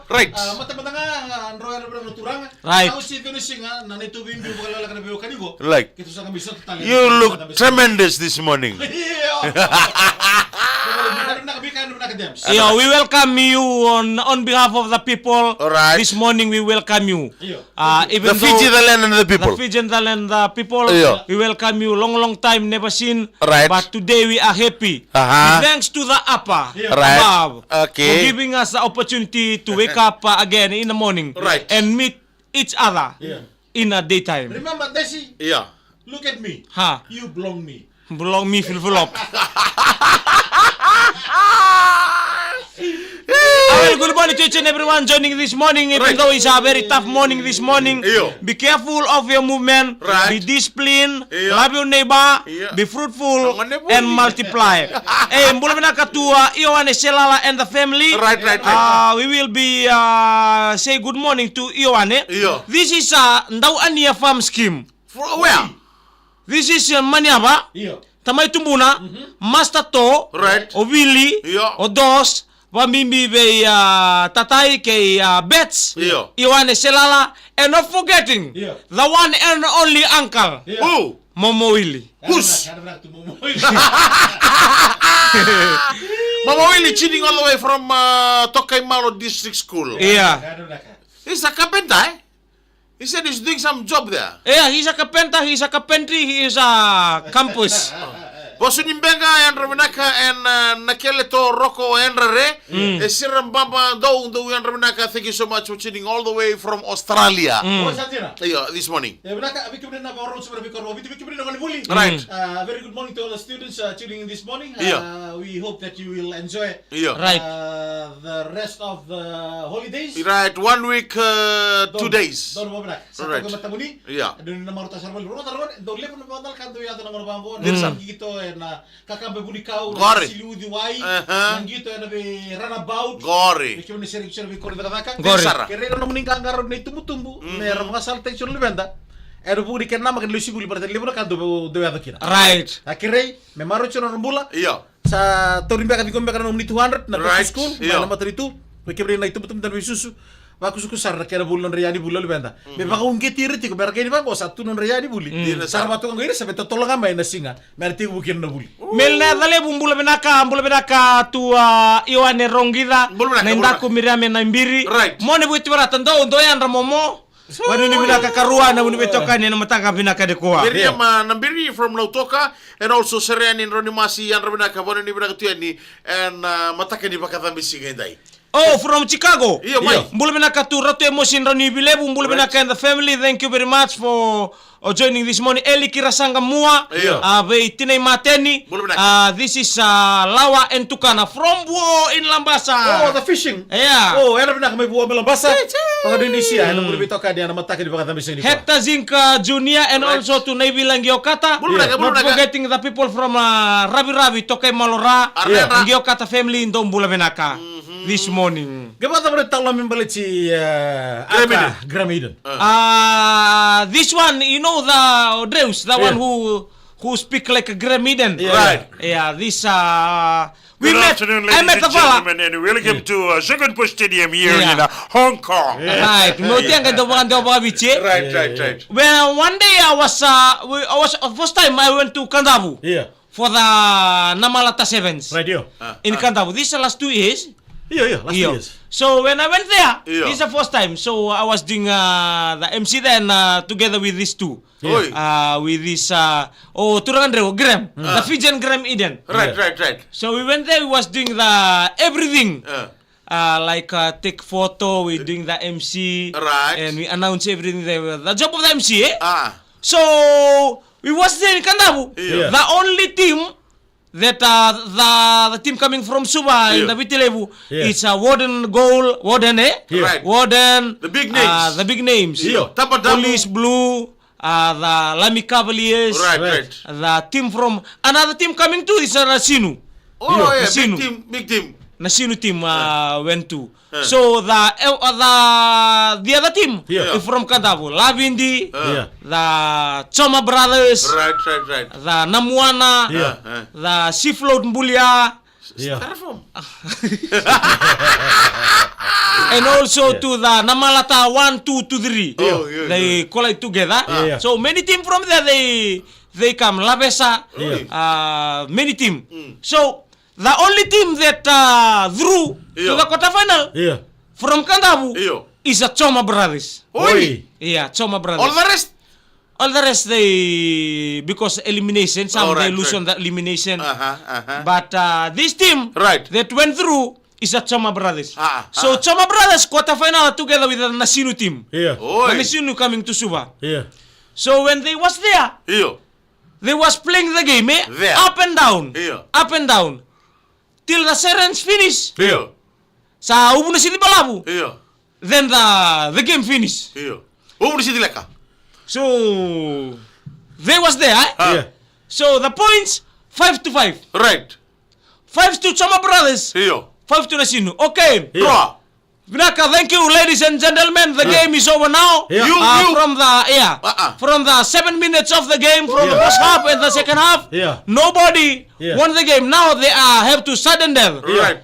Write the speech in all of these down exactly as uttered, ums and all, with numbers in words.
Right. Ah, mata mata ga, ah, dro era vira na turaga. Right. Au si dua na siga, na neitou veibiu vakalailai na veiwekani qo. Like. Keitou sa qai mai sota tale. You look tremendous this morning. Io. Bika na vinaka, bika na vinaka, Dems. Io, we welcome you on, on behalf of the people. All right. This morning we welcome you. Io. Uh, even The Fiji, though the land and the people. The Fiji and the land, the people, Io. We welcome you. Long, long time never seen. Right. But today we are happy. Uh-huh. We thanks to the Upper Right. above Okay. for giving us the opportunity to wake up, uh, again in the morning Right. and meet each other Yeah. in the daytime. Remember, Desi? Yeah. Look at me. Ha. You belong me. Belong me, Phil Philop. Ah, well, good morning to each and everyone joining this morning, even Right. though it's a very tough morning this morning. Io. Be careful of your movement. Right. Be disciplined. Io. Love your neighbor. Io. Be fruitful Nagone vuli. and multiply. Eh, bula vinaka tu, uh, Ioane Selala and the family. Right, right, right. Uh, we will be, uh, say good morning to Ioane. Io. This is, uh, Dau Ania Farm Scheme. For where? This is, uh, Maniava. Io. Tamai Tubuna, Mhm. Master To, Right. o Vili, Io. o Dos, vabibi vei, uh, Tatai kei, uh, Bets, Io. Ioane Selala, and not forgetting Io. the one and only uncle, Io. Who? Momo Wili. Who's? Momo Wili. Momo Wili tuning all the way from, uh, Tokaimalo District School. Yeah. He's a carpenter, eh? He said he's doing some job there. Yeah, he's a carpenter, he's a carpentry, he is a campus. Vosu ni Beqa, yadra vinaka, and, uh, Nakele To Roko, yadra re. Mm. E Sira Baba Dou, Dou, yadra vinaka, thank you so much for tuning all the way from Australia. Mm. Io, this morning. E vinaka, a vei kemuni na vakarorogo tiko mai na veikoro, vei kemuni na gonevuli. Right. Mm. Uh, very good morning to all the students, uh, tuning in this morning. Io. Uh, we hope that you will enjoy Io. Right. Uh, the rest of the holidays. Right, one week, uh, two days. Donu vakavinaka. Sa Right. toka matamuni. Yeah. Donu na marau ta sara vali. Rota rota, dou levu na vakadal ka dou yaco na gauna vabo. Dina sara. Qito e na kakaba e vunikau, Qori. Sili uciwai. Aha. Na qito e na vei runabout. Qori. Vei kemuni sere ki sere vei koro cakacaka. Qori. Dina sara. Kerei na nomuni qaqara na itubutubu. Mhm. Me ra vakasalataki sara luveda. E na vuku ni kena nama kena lesu vuli, baleta levu na ka dou, dou yaco kina. Right. A kerei, me marau sara na bula. Io. Sa tauri beka, ciqomi beka na nomuni two hundred na Right. back to school, Io. mai na matanitu. Vei kemuni na itubutubu, dau veisusu. Vakusakusa sara na kena vuli, nodra iyaya ni vuli, luveda. Me vakauqeti ira tiko, me ra qai ni vaqo, sa tu nodra iyaya ni vuli. Mm. Dina Sa ra sara. vatoka qo ira, sa vei totolo ga mai na siga. Me ra tekivu kina na vuli. Mel na yaca levu, bula vinaka, bula vinaka tu, a, Ioane Rogica. Bula vinaka, Na bula Idaku vinaka. Miriame na Biri. Right. Mone vueti varata, dou, dou yadra momo. Vanuni vinaka karua, na vuni veitokani, na mataka vinaka nikua. Miriam, Yeah. uh, Nabiri from Lautoka, and also Sereani Ronimasi, yadra vinaka, vanuni vinaka tu yani, and, uh, mataka ni vakacabe siga edai. Oh, from Chicago. Io, mai. Io. Bula vinaka tu Ratu Emosi Raunivilevu, bula Right. vinaka and the family. Thank you very much for, uh, joining this morning. Eli Kirasaga Mua, Io. uh, vei Tinai Mateni. Bula vinaka. Uh, this is, uh, Lawa and Tukana from Vuo in Labasa. Oh, the fishing. Yeah. Oh, yadra vinaka mai Vuo mai Labasa. Tchau, tchau. Vakaindonesia, e na Mm. vuli veitokani, e na mataka ni vakacabe siga nikua. Hector Zinc, uh, Junior and Right. also to Naivila Giokata. Bula vinaka, Yeah. bula Not vinaka. forgetting the people from, uh, Raviravi, Tokaimalo Ra. Arnera. Giokata family, dou bula vinaka. Mm. This morning. Qai vakacava na italanoa me baleti, uh, Graham Aka, Eden. Graham Eden. Uh. Uh, this one, you know the Dreus, the Yeah. one who, who speak like a Graham Eden. Yeah. Right. Yeah, this, uh, we Good met, afternoon, I ladies met and the fella. gentlemen, and welcome Yeah. to, uh, Second Post Stadium here Yeah. in, uh, Hong Kong. Yeah. Right. Meu tenga do vaka, do vaka viche. Right, Yeah, right, yeah. right. Well, one day I was, uh, we, I was, uh, first time I went to Kadavu. Yeah. For the Namalata Sevens. Right, io. Ah, In ah. Kadavu. This is the last two years. Io, io, last Io. two years. So when I went there, Io. this is the first time. So I was doing, uh, the M C then, uh, together with these two. Oi. Uh, with this, uh, oh, Turaga Dreu, Graham. Mm. The Ah. Fijian Graham Eden. Right, Yeah. right, right. So we went there, we was doing the everything. Ah. Uh, like, uh, take photo, we doing the M C, Right. and we announce everything there. The job of the M C, eh? Ah. So, we was there in Kadavu. Yeah. Yeah. The only team that, uh, the, the team coming from Suva in Yeah. the Viti Levu, Yeah. it's a Warden goal, Warden, eh? Yeah. Right. Warden, The big uh, names. the big names. Yeah. Tapa Tabu. Police Blue, uh, the Lami Cavaliers, Right, Right. right. the team from, another team coming too is, uh, Nasinu. Oh, Yeah. yeah, Nasinu. big team, big team. Nasinu team, uh, went to. Yeah. So the, uh, the, the other team Yeah. is from Kadavu. Lavindi, Yeah. Yeah. the Choma Brothers, Right, right, right. the Namuana, Yeah. Yeah. the Seafloat Bulia. Yeah. Styrofoam. and also to the Namalata one, two, two, three. Oh, yeah, they collide together. Yeah. So many team from there, they they come. Lavesa, many team. So the only team that uh, through to the quarterfinal from Kadavu is a Choma Brothers. Oi. Yeah, Choma Brothers. All the rest? All the rest, they, because elimination, some they lose on the elimination. Uh-huh, uh-huh. But uh, this team that went through is a Choma Brothers. So Choma Brothers quarterfinal together with the Nasinu team. Yeah. Oi. The Nasinu coming to Suva. Yeah. So when they was there, they was playing the game, eh? There. Up and down. Yeah. Up and down. Till the sirens finish. Yeah. Sa uvu na siti balavu. Yeah. Then the, the game finish. Yeah. Uvu na siti leka. So they was there, eh? Yeah. So the points, five to five. Right. Five to Choma Brothers. Yeah. Five to Nasinu. Okay. Yeah. Draw. Vinaka, thank you, ladies and gentlemen. The game is over now. Yeah. You, uh, you. From the, yeah, from the seven minutes of the game, from the first half and the second half, nobody won the game. Now they uh, have to sudden death. Right.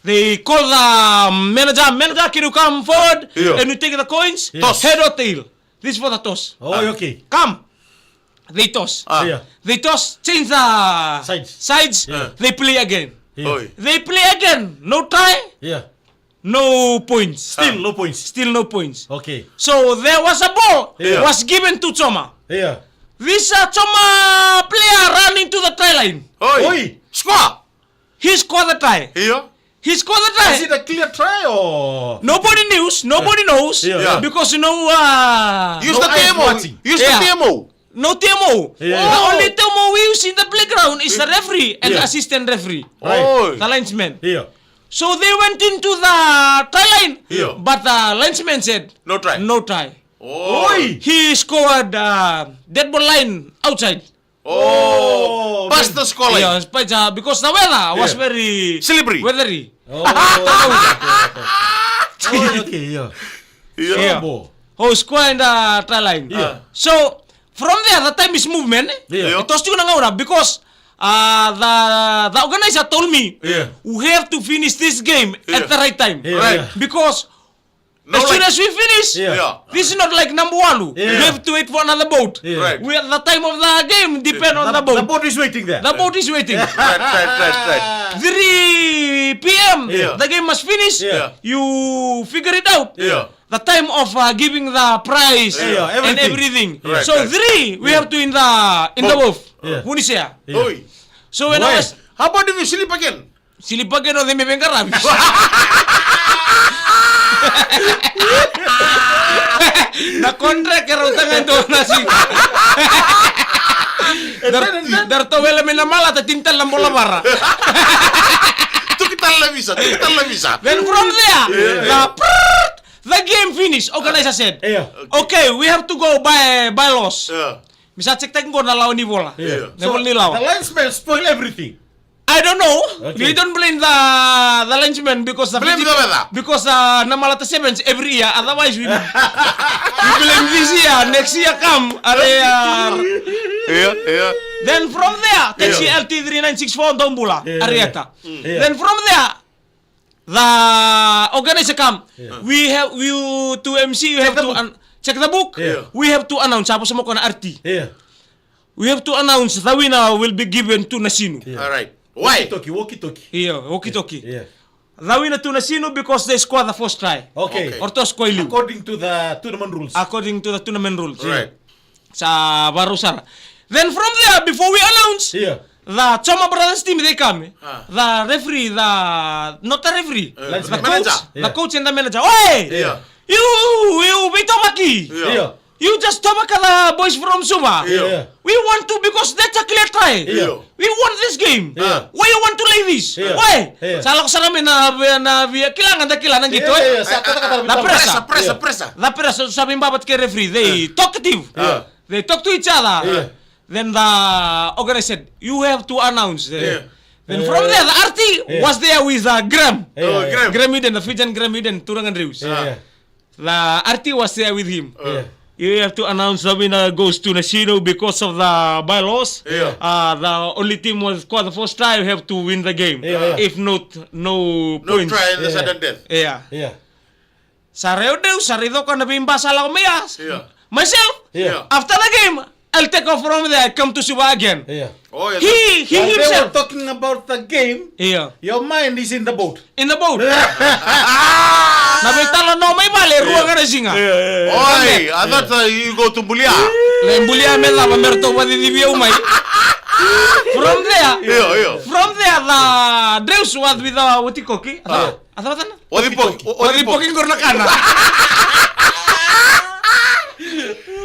They call the manager. Manager, can you come forward and you take the coins? Toss. Head or tail? This is for the toss. Oh, okay. Come. They toss. They toss, change the sides. They play again. Oi. They play again. No try. Yeah. No points. Still no points. Still no points. Okay. So there was a ball was given to Choma. Yeah. This uh, Choma player ran into the try line. Oi. Score. He scored the try. Yeah. He scored the try. Is it a clear try or? Nobody knows. Nobody knows. Yeah. Because you know. Uh, use the T M O. Use the T M O. No T M O. Yeah. The only T M O we use in the playground is the referee and the assistant referee. Right. The linesman. Yeah. So they went into the try line, but the linesman said, no try. No try. Oi. He scored uh, dead ball line outside. Oh, past the score line. Yeah, but, uh, because the weather was very slippery. Weathery. Oh, okay, okay. Yeah. Oh, square in the try line. Yeah. So from there, the time is movement. Yeah. It was still gauna because uh, the the organizer told me we have to finish this game at the right time. Yeah. Because as soon as we finish, this is not like Nambuwalu. Yeah. We have to wait for another boat. Yeah. Right. We at the time of the game depend on the boat. The boat is waiting there. The boat is waiting. Right, right, right, right. Three p.m. The game must finish. Yeah. You figure it out. Yeah. The time of uh, giving the prize and everything. Right, so right. Three, we have to in the in the wolf. Yeah. Vunisea. Yeah. Oi. So when I was, how about if you sleep again? Sleep again o cei me veiqaravi. Na contract e rauta ga e dua na siga. Dar, dar tawela me na malata tini tale na bola vara. Tuki tale na visa, tuki tale na visa. Then from there, the prrrt, the game finish. Organizer said, okay, we have to go by bylaws. Mi sa check taki qo na lawa ni vola. Na vola ni lawa. The linesman spoil everything. I don't know. Okay. We don't blame the the linesman because the blame the weather. Because uh, Namalata sevens every year. Otherwise we we blame this year. Next year come. Are uh, yeah, yeah. Then from there, taxi L T three nine six four Dombula, Arieta. Then from there, the organizer come. We have we to M C. You have to check the book. We have to announce. Apa semua kona R T. We have to announce the winner will be given to Nasinu. All right. Why? Walkie-talkie, walkie-talkie. Io, walkie-talkie. The winner to Nasinu because they score the first try. Okay. Or toss koili. According to the tournament rules. According to the tournament rules. Right. Sa vakarau sara. Then from there, before we announce, the Choma Brothers team, they come. The referee, the, not the referee. The coach, the coach and the manager. Oi! You, you, veitomaki. You just tomaka the boys from Suva. We want to because that's a clear try. We want this game. Why you want to lay this? Why? Sa lako sara mai na via, na via kila ga da kila na qito. The pressure, pressure, pressure. The pressure, sa veiba vata kei referee. They talkative. They talk to each other. Then the organizer said, you have to announce. Then from there, the R T was there with uh, Graham. Graham Eden, the Fijian Graham Eden, Turaga Drews. The R T was there with him. You have to announce the winner goes to Nasinu because of the bylaws. Uh, the only team was score the first try, you have to win the game. If not, no points. No try in the sudden death. Yeah. Sa rai o Dreus, sa rai coka na veiba sa lako mai ya. Yeah. Myself, yeah, after the game, I'll take off from there, I come to Suva again. Yeah. Oh, yeah. He, he, while they were himself talking about the game, yeah, your mind is in the boat. In the boat. Na veitalo no mai vale, rua ga na siga. Yeah, yeah, yeah. Oi, I thought, uh, you go to Bulia. Le Bulia me lava me ratou vacicivi au mai. From there, yeah, yeah, from there, the Dreus was with, uh, Watikoki. Ah. A cava tana? Watikoki. Watikoki qori na kana.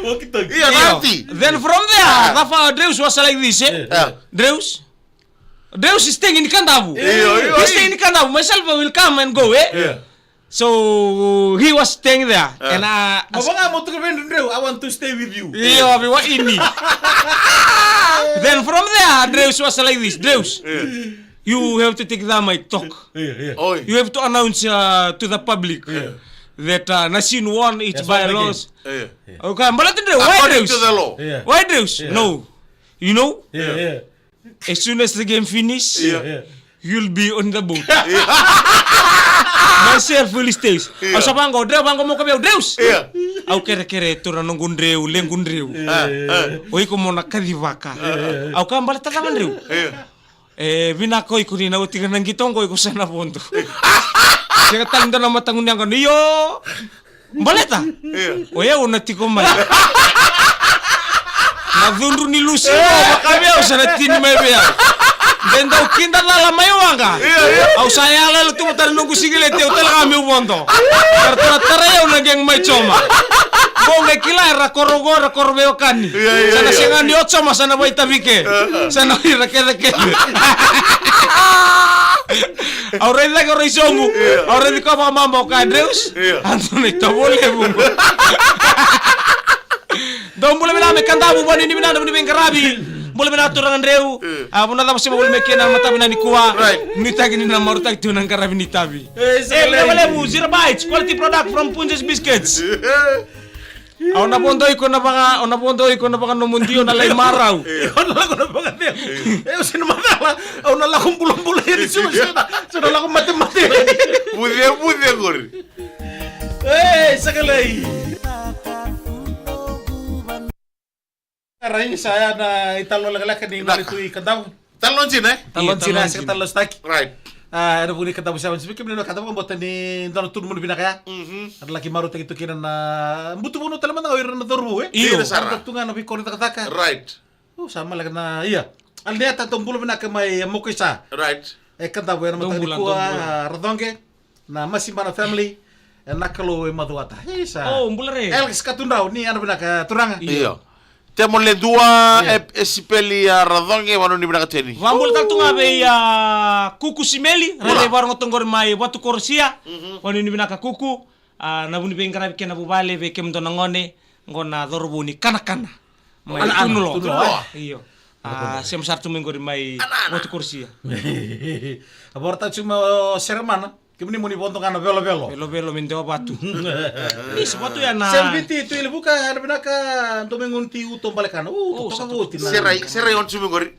Watikoki. Io, io. Then from there, ah, the fa-, Dreus was like this, eh? Yeah. Dreus. Dreus is staying in Kadavu. Io, io, io. He's staying in Kadavu. Myself, I will come and go, eh? Yeah. So, he was staying there. Ah. And, uh, ma vaka mo tukuna vei Dreus, I want to stay with you. Io, vei wa ini. Then from there, Dreus was like this. Dreus. Yeah. You have to take that my talk. Yeah, yeah. Oi. You have to announce, uh, to the public, yeah, that, uh, Nasin won its, yes, bylaws. Yeah. Okay, but let them, why Dreus? According to the law. Yeah. Why Dreus? Yeah. No. You know? Yeah, yeah. As soon as the game finish, yeah, yeah, you'll be on the boat. Yeah. Myself will stay. Yeah. Au sa vaqo, Dreus, vaqo mo ka vei au, Dreus. Yeah. Au kerekere, tura noqu Dreu, lequ Dreu. Yeah, yeah, yeah. O iko mo na kacivaka. Yeah, yeah, yeah. Au ka baleta cava, Dreu? Yeah. E, vinaka o iko ni na oti ga na qito qo, iko sa na vodo. Sega tale ni dua na mataqu ni yaqona. Io. Baleta? Io. O yau na tiko mai. Na cudru ni lusi qo, vaka vei au sa na tini mai vei au. De dau kidacala mai waqa. Io, io. Au sa yaloyalo tu vata na noqu sikileti, au tale ga meu vodo. Era taratara yau na qequ mai Joma. Qo qai kila era koro qo, era koro veiwekani. Io, io, io. Sa na sega ni o Joma, sa na vaitavike. Io. Sa na ira kecekece. Au raici cake, au rai sobu. Io. Au raici koya vakamama, au kaya, Dreus. Io. A dua na itovo levu qo. Dou bula vinaka mai Kadavu, vua ni vinaka, vua ni veiqaravi. Bula vinaka turaga Dreu. Io. A, vanua cava se mo vuli mai kina na mataka vinaka nikua. Right. Nuitaki ni na marautaki tu na qaravi ni itavi. E, sa levu, levu, Zero Bites, quality product from Punjas Biscuits. Au na vodo iko na vaka, au na vodo iko na vakanomodi, au na lai marau. Au na lako na vakacegu. E, au se na macala, au na lako bulabula, ia ni se na, se na lako matemate. Vuce, vuce qori. E, sa kalai. Rai, sa ya na italo lekaleka ni gole tu i Kadavu. Talo jina, e? Talo jina, sa talo staki. Right. A, ena vuku ni Kadavu Sevens, vei kemuni na Kadavu, vakabauta ni dua na tunu muni vinaka ya. Mhm. Era laki marautaki tu kina na butu vanua tale mada ga o ira na cauravou, e? Io. Era tu ga na veikoro cakacaka. Right. U, sa maleka na, ia. Alneta, dou bula vinaka mai Mokoisa. Right. E Kadavu ena mataka nikua, Racoqe. Na Masibana family, e na Kalou e Macuata. Isa. O, bula re. Alex Katudrau, ni yadra vinaka turaga. Io. Temo Ledua, e, e sipeli a Racoqe, vanua ni vinaka teni. Vabula tale tu ga vei a Kuku Simeli, rairai varogoto qori mai Vatu Korosia, vanua ni vinaka Kuku, a, na vuni veiqaravi kei na vuvale, vei kemudou na gone, qo na cauravou ni Kanakana. Mai Tunuloa. Tunuloa. Io. A, sema sara tu mai qori mai Vatu Korosia. A, vakaraitaka tu mai o Seremana. Kemuni mo ni vodo ga na velovelo. Velovelo me dewa vatu. Isa, vatu ya na. Sem Viti tu i Levuka, yadra vinaka, dou mai gunu ti uto balekana. U, totoka voti na. Serai, serai on tu mai qori.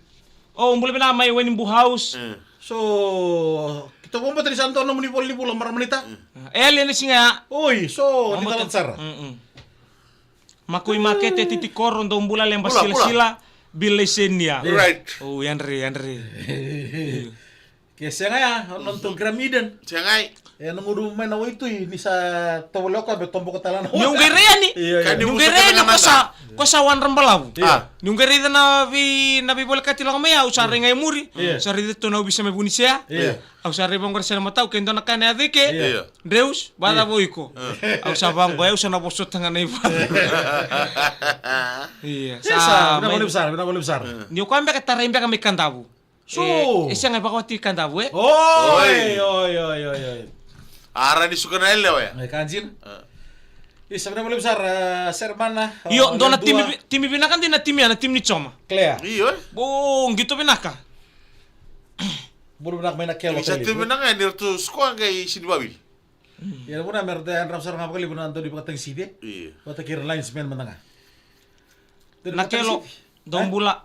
O, bula vinaka mai Wainibu House. So, keitou vakabauta ni sa dua nomuni vola ni vula, marama naita. E, ali ena siga ya. Oi, so, ni cala sara. Makoi Makete, Titi Koro, dou bula, Leba Silasila, Bill Laisenia. Right. O, yadre, yadre. Ke sega ya, o nodatou Gram Eden. Sega i. E na gudu mai na waitui, ni sa tovolea o koya me toboka tale na waitui. Niu qai rai yani. Io, io. Niu qai rai yani, ko sa, ko sa wadra balavu. Io. Niu qai raica na vei, na veivolekati lako mai ya, au sa rai ga e muri. Io. Sa raica tu na ovisa mai Vunisea. Io. Au sa rai vaqo, ra sena matau, ke dua na ka na yaco i ke. Io. Dreus, vacava o iko? Au sa vaqo, au sa na vosota ga na ivaca. Io, sa, vinaka vakalevu sara, vinaka vakalevu sara. Ni o koya beka tarai beka mai Kadavu. So. E, e sega e vakawati Kadavu, e? Oi, oi, oi, oi, oi. A ra ni suka na yalewa ya. E ka jina. Isa, vinaka vakalevu sara, Seremana. Io, dua na timi, timi vinaka dina na timi ya, na timi ni Joma. Claire. Io, e? Bo, qito vinaka. Bula vinaka mai na Kelo. Isa, timi vinaka ni ratou score qai sini vavili. Ia, na vuna me ratou yadrava sara ga vakalevu na dau ni vakatagisici. Io. Vata kei ira linesman mada ga. Na Kelo, dou bula.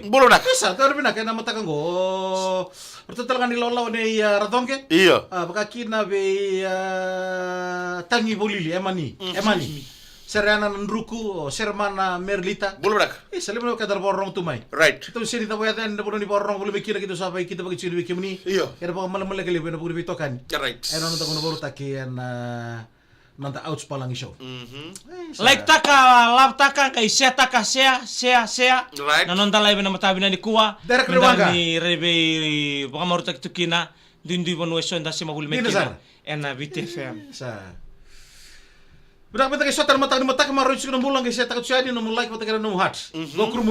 Tori. Bula vinaka. Isa, Tori vinaka, ena mataka qo. Ratou tale ga ni lawalawa nei, a, Racoqe. Io. A, vaka kina vei, a, Tagi Volili, Emani. Mhm. Emani. Sere Ana Nadruku, o Sere Mana Merlita. Bula vinaka. Isa, levu na wekada ra vakarorogo tu mai. Right. Keitou sega ni cava yaca yani na vanua ni vakarorogo, vakalou mai kina keitou sa vakaikidavaki tiko vei kemuni. Io. Ena vakamalemale ka levu ena vuku ni veitokani. Right. Ena noda gauna vakarautaki ena, a, noda Ouch Palagi Show. Mhm. Isa. Like taka, love taka, qai share taka, share, share, share. Right. Na noda live ena mataka vinaka nikua. Direct. Meda Rewanga. Ni rairai vakamarautaki tu kina. Duidui vanua eso eda sema voli mai kina. Dina sara. Ena Viti F M. Sa. Vinaka, vinaka, qai sota na mataka ni mataka, maroroi tiko na bula, qai share taka tiko yani, nomu like vata kei na nomu heart. Mhm. Go Krumu.